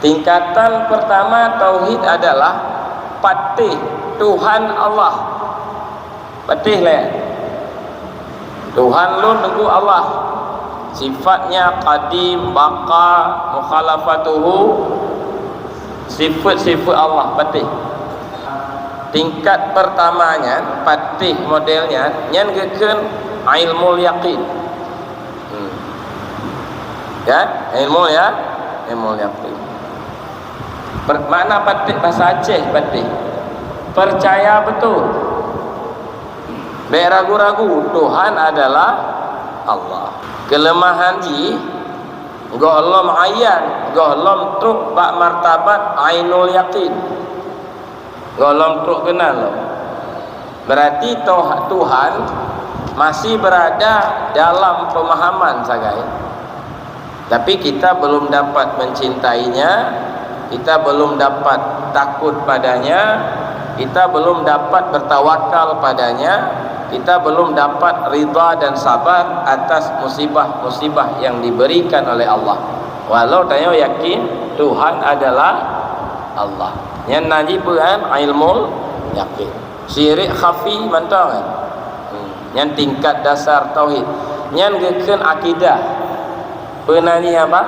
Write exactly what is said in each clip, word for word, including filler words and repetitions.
Tingkatan pertama tauhid adalah patéh Tuhan Allah. Patéh lé. Tuhan lôn teungku Allah. Sifatnya qadim, baqa, mukhalafatuhu, sifat-sifat Allah patéh. Tingkat pertama nyan, patéh model nyan, nyan geukheun ilmul yaqin. Hmm. Kan? Ilmu ya, ilmu yaqin. Per-, makna patéh, bahasa Aceh patéh. Percaya betul. Bék ragu-ragu, Tuhan adalah Allah. Kelemahan jih, gohlom ayan, gohlom trok bak martabat ainul yaqin. Gohlom trok keunan lom. Berarti toh-, Tuhan masih berada dalam pemahaman sagai. Tapi kita belum dapat mencintainya, kita belum dapat takut padanya, kita belum dapat bertawakal padanya, kita belum dapat ridha dan sabar atas musibah-musibah yang diberikan oleh Allah. Walau tanyoe yakin Tuhan adalah Allah. Nyan na jih peue kan? Ilmul yaqin. Syirik khafi mantong kan? Hmm. Nyan tingkat dasar tauhid. Nyan geukheun akidah. Peue na jih apa?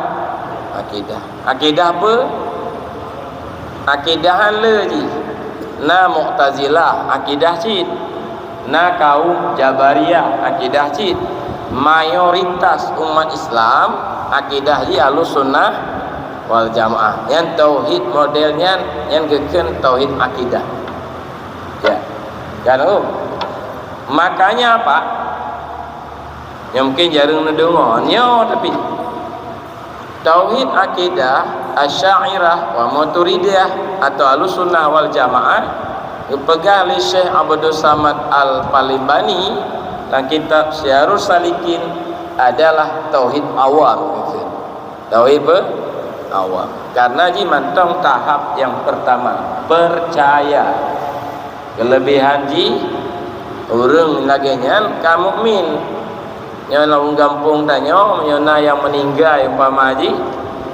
Akidah. Akidah peue? Akidah han le jih. Na Mu'tazilah, akidah cit. Na kaum Jabariyah, akidah cit. Mayoritas umat Islam, akidah jih Ahlussunnah wal Jamaah. Nyan tauhid model nyan, nyan geukheun tauhid akidah. Ya. Kan, oh. Makanya apa? Nyoe mungkin jareueng neudeungoe. Nyoe tapi. Tauhid akidah Asy'ariyah wa Maturidiyah atau Ahlussunnah wal Jamaah geupeugah lé Syekh Abdus Samad Al-Palimbani lam kitab Siyarus Salikin adalah tauhid awam, gitu. Tauhid pe-, awam. Karena jih mantong tahap yang pertama, percaya. Kelebihan jih, ureueng lagée nyan ka mukmin. Nyoe lam gampông tanyoe, meunyoe na nyang meuninggai umpama jih,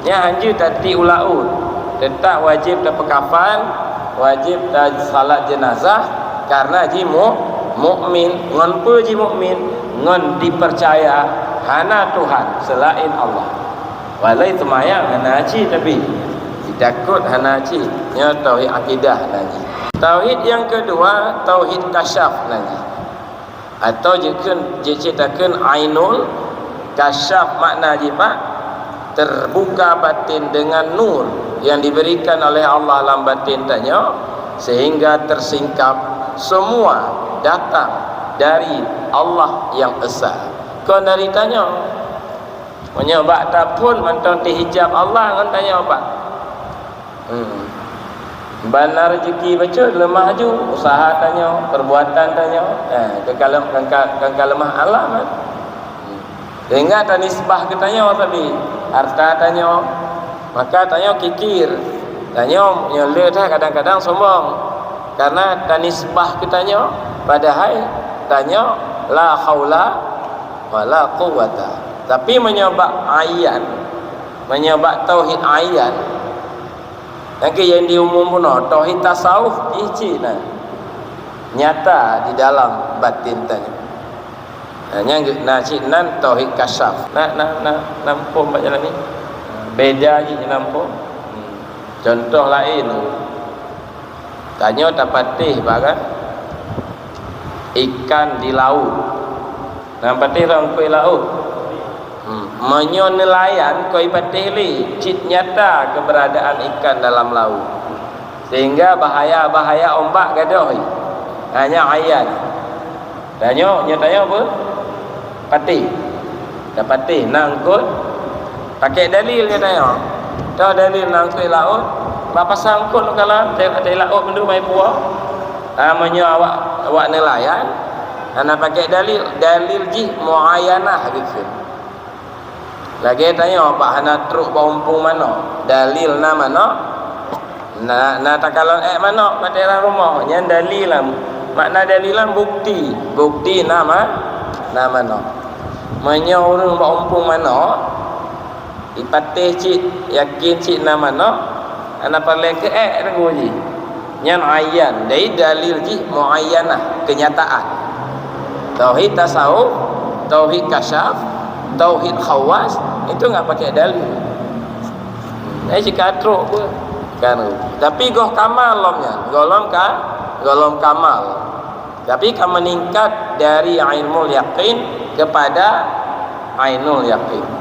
nyan hanjeuet tatiek u laôt. Teutap wajéb tapeukafan, wajéb tasalat jeunazah, karena jih mu-, mukmin. Ngon peue jih mukmin? Ngon dipercaya hana Tuhan selain Allah. Walai seumayang hana cit, tapi jitakot hana cit. Nyoe tauhid akidah na jih. Tauhid nyang keudua, tauhid kasyaf na jih. Atau jikheun, jicitakeun ainul kasyaf, makna jih, Pak, terbuka batin dengan nur yang diberikan oleh Allah lam batin tanyoe, sehingga tersingkap semua datang dari Allah yang Esa. Kon dari tanyoe. Meunyoe bak taphon mantong teuhijab Allah ngon tanyoe, Pak. Hmm. Bana rezeki bacut leumah aju, usaha tanyoe, perbuatan tanyoe, eh, keukalem-, keuka-, keuka leumah Allah, kan? Hmm. Sehingga tanisbah keu tanyoe sabe, harta tanyoe, maka tanyoe kikir. Tanyoe nyoe le that kadang-kadang sombong. Karena tanisbah keu tanyoe, padahai tanyoe la haula wala quwwata. Tapi meunyoe bak ayan, meunyoe bak tauhid ayan, nyang keu nyang diumum bunoe, tauhid tasawuf jih cit na, nyata di dalam batin tanyoe. Nah, nyang geu-, na cit nan tauhid kasyaf. Na, na, na, na muphom bak jalan ni. Beda jih na muphom. Hmm. Contoh laén, tanyoe tapatéh, bah, kan? Ikan di laut. Nah, patéh lom keu laôt. Hmm. Meunyoe neulayan, kon patéh lé, cit nyata keberadaan ikan dalam laut. Sehingga bahaya-bahaya ombak gadôh. Hanya ayan. Tanyoe, nyoe tanyoe apa? Patéh. Tapatéh, na eungkôt. Pakai dalil nyoe tanyoe. Toh dalil na eungkôt laôt. Bak pasang eungkôt lôn kalon, teuh, teuh laôt mandum hai puwoe. Ha, meunyoe awak, awak neulayan, hana pakai dalil, dalil jih muayanah gitu. Lagée tanyoe bak hana trok bak umpung manok, dalil na manok, na, na takalon ék manok bak daerah rumoh, nyan dalil lam. Makna dalil lam bukti, bukti na ma-, na manok. Meunyoe ureuëng bak umpung manok, ipatéh cit, yakin cit na manok, Hana peureulée keu ék teungku jih. Nyan ayan, dari dalil jih muayyanah, kenyataan. Tauhid tasawuf, tauhid kasyaf, tauhid khawas, itu nggak pakai dalil. Eh, cika trok pun. Kan. Tapi goh kamal lom nyan, goh lom ka, goh lom kamal. Tapi ka meningkat dari ainul yakin kepada ainul yakin.